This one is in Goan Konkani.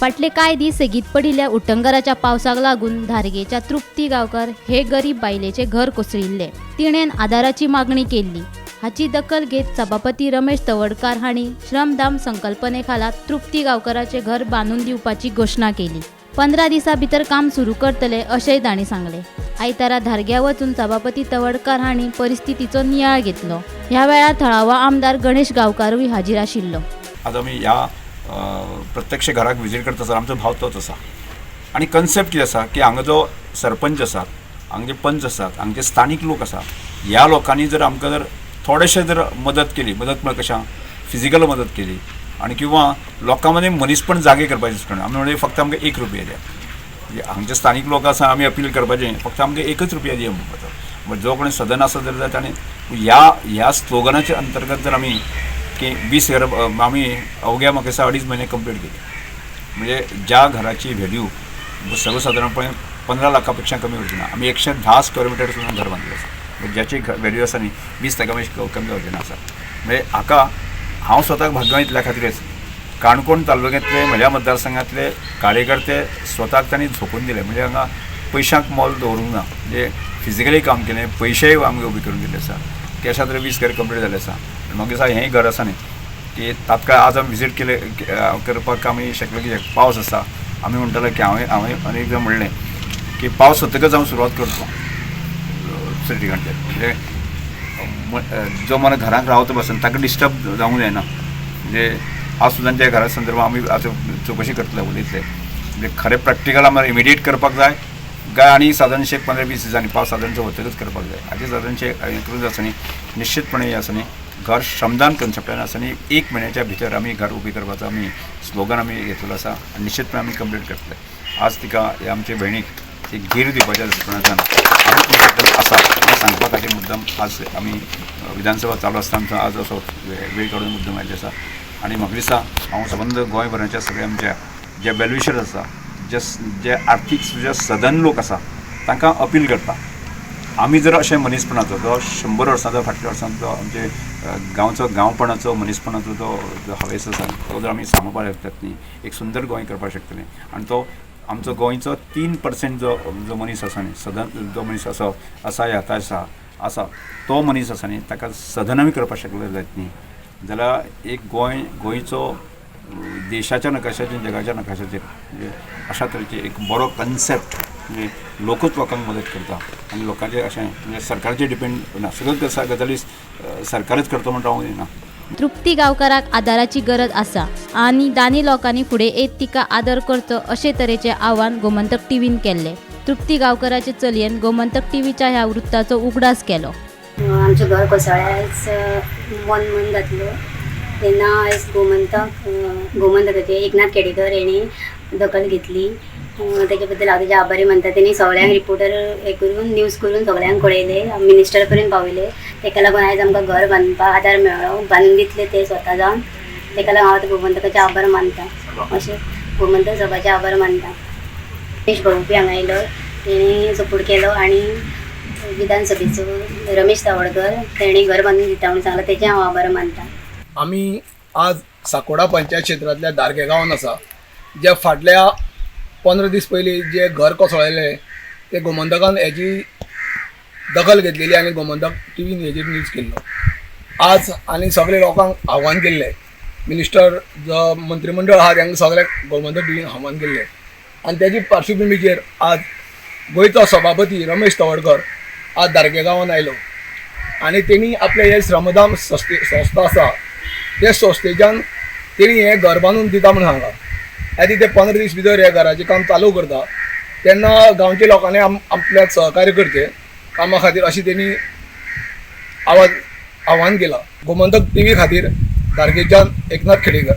फाटले कांय दीस सेगीत पडिल्ल्या उटंगाराच्या पावसाक लागून धारगेच्या तृप्ती गांवकर हे गरीब बायलेचें घर कोसळिल्लें. तिणेन आदाराची मागणी केल्ली. हाची दखल घेत सभापती रमेश तवडकार हांणी श्रमदान संकल्पने खाला तृप्ती गांवकराचें घर बांदून दिवपाची घोशणा केली. 15 दिसां भितर काम सुरू करतले अशेंय तांणी सांगलें. आयतारा धारग्या वचून सभापती तवडकार हांणी परिस्थितीचो नियाळ घेतलो. ह्या वेळार थळावो आमदार गणेश गांवकारूय हाजीर आशिल्लो. आज आमी ह्या प्रत्यक्ष घराक विजीट करता आसतना आमचो भाव तोच आसा आनी कन्सेप्ट कितें आसा की हांगा जो सरपंच आसात, हांगा जे पंच आसात, हांगचे स्थानीक लोक आसा, ह्या लोकांनी जर आमकां जर थोडेशें जर मदत केली, मदत म्हळ्यार कशें फिजिकल मदत केली आनी किंवां लोकां मदीं मनीसपण जागे करपाचें दृश्टीकोण, आमी म्हणजे फक्त आमकां 1 रुपया दिया. म्हणजे हांगचे स्थानीक लोक आसा, आमी अपील करपाचें फक्त आमकां 1च रुपया दिया म्हणपाचो. बट जो कोणी सदन आसा जर जाल्यार ताणें ह्या ह्या स्लोगनाच्या अंतर्गत जर आमी की 20 घर आमी अवघ्या म्हाका दिसता 2.5 म्हयने कंप्लीट केली. म्हणजे ज्या घराची व्हॅल्यू सर्वसादारणपणे 15 लाखां पेक्षा कमी उरची ना, आमी 110 स्क्वेअर मिटर सुद्दां घर बांदिल्लें आसा. म्हणजे ज्याची व्हॅल्यू आसा न्ही 20 लाखां पेक्षा कमी जावची ना आसा. म्हणजे हाका हांव स्वताक भाग्यवान इतल्या खातीरच काणकोण तालुक्यांतले म्हज्या मतदारसंघातले कार्यकर्ते स्वताक तांणी झोकून दिले. म्हणजे हांगा पयशांक मोल दवरूंक ना, म्हणजे फिजिकली काम केलें, पयशेय आमकां उबे करून दिल्ले आसा की अशा तरेन 20 घर कंप्लीट जाल्ले आसा. म्हाका दिसता हेंय घर आसा न्ही की तात्काळ आज आमी विजीट केले करपाक आमी शकले की पावस आसा. आमी म्हणटाले की हांवें आनी एकदां म्हणलें की पावस वतकच हांव सुरवात करतलो दुसऱ्या ठिकाणचेर. म्हणजे जो मन घरांत रावता बसून ताका डिस्टर्ब जावंक जायना. म्हणजे आज सुद्दां त्या घरा संदर्भात आमी आतां चवकशी करतले, उलयतले. म्हणजे खरें प्रॅक्टिकल आमकां इमिडिएट करपाक जाय काय आनी सादारणशें 15-20 दिसांनी पावस सादारणशें वतकच करपाक जाय हाचे सादारणशें हें करून आसा न्ही निश्चितपणे हें आसा न्ही घर श्रमदान कन्सेप्टान आसा न्ही 1 म्हयन्याच्या भितर आमी घर उबी करपाचो आमी स्लोगन आमी घेतलेलो आसा आनी निश्चितपणे आमी कंप्लीट करतले. आज तिका ह्या आमच्या भयणीक एक धीर दिवपाच्या दृश्टिकोनांतल्यान आमी आसा हें सांगपा खातीर मुद्दम आज आमी विधानसभा चालू आसतना आज असो वेळ काडून मुद्दम आयिल्ले आसा. आनी म्हाका दिसता हांव सबंद गोंयभराच्या सगळ्या आमच्या जे वेलविशर्स आसा, जे जे आर्थीक जे सदन लोक आसा तांकां अपील करता, आमी जर अशें मनीसपणाचो जो 100 वर्सांचो फाटल्या वर्सांचो आमचे गांवचो गांवपणाचो मनीसपणाचो जो जो हावेस आसा तो जर आमी सांबाळपाक शकतात न्ही, एक सुंदर गोंय करपाक शकतलें. आनी तो आमचो गोंयचो 3% जो जो मनीस आसा न्ही सदन जो मनीस आसा आसा ह्या आसा आसा तो मनीस आसा न्ही ताका सदन आमी करपाक शकले जायत न्ही जाल्यार एक गोंय गोंयचो देशाच्या नकाशाचेर जगाच्या नकाशाचेर म्हणजे अशा तरेचे एक बरो कन्सेप्ट म्हणजे लोकूच लोकांक मदत करता आनी लोकांचेर अशें म्हणजे सरकाराचेर डिपेंड ना, सगळ्यो गजाली सरकारच करता म्हण रावूंक जायना. तृप्ती गांवकाराक आदाराची गरज आसा आनी दानी लोकांनी फुडें येत तिका आदर करचो अशे तरेचें आवाहन गोमंतक टीव्हीन केल्लें. तृप्ती गांवकराचे चलयेन गोमंतक टीव्हीच्या ह्या वृत्ताचो उगडास केलो. आमचें घर कोसळ्ळें आयज 1 मंथ जातलो तेन्ना आयज गोमंतक गोमंतकाचे एकनाथ खेडेकर हेणी दखल घेतली. तेजे बद्दल हांव तेजे आभारी मानता. तेणी सगळ्यांक रिपोर्टर हे करून न्यूज करून सगळ्यांक कळयलें, मिनिस्टर पर्यंत पावयलें. तेका लागून आयज आमकां घर बांदपाक आदार मेळ्ळो, बांदून दितले ते स्वता जावन. तेका लागून हांव ते गोमंतकाचे आभार मानता, अशें गोमंतक सभाचे आभार मानता. रमेश भाऊ बी हांगा येयलो, तेणी सपोर्ट केलो आनी विधानसभेचो रमेश तवडकर तेणी घर बांदून दिता म्हणून सांगलां, तेजें हांव आभार मानता. आमी आज साकोडा पंचायत क्षेत्रांतल्या दारगे गांवान आसा, जे फाटल्या 15 दीस पयलीं जे घर कोसळिल्लें ते गोमंतकान हेजी दखल घेतलेली आनी गोमंतक टिवीन हेजेर न्यूज केल्लो. आज आनी सगळे लोकांक आव्हान केल्लें, मिनिस्टर जो मंत्रीमंडळ आहा तांकां सगळ्याक गोमंतक टिवीन आव्हान केल्लें आनी तेजी पार्श्वभुमीचेर आज गोंयचो सभापती रमेश तवडकर आज दारगे गांवान आयलो आनी तेणी आपलें हें श्रमदान संस्था आसा ते संस्थेच्यान तेणी हें घर बांदून दिता म्हूण सांगलां. आनी ते 15 दीस भितर हे घराचें काम चालू करता तेन्ना गांवच्या लोकांनी आपल्याक सहकार्य करचें कामा खातीर अशें तेणी आव्हान केलां. गोमंतक टिवी खातीर दारगेच्यान एकनाथ खेडेकर.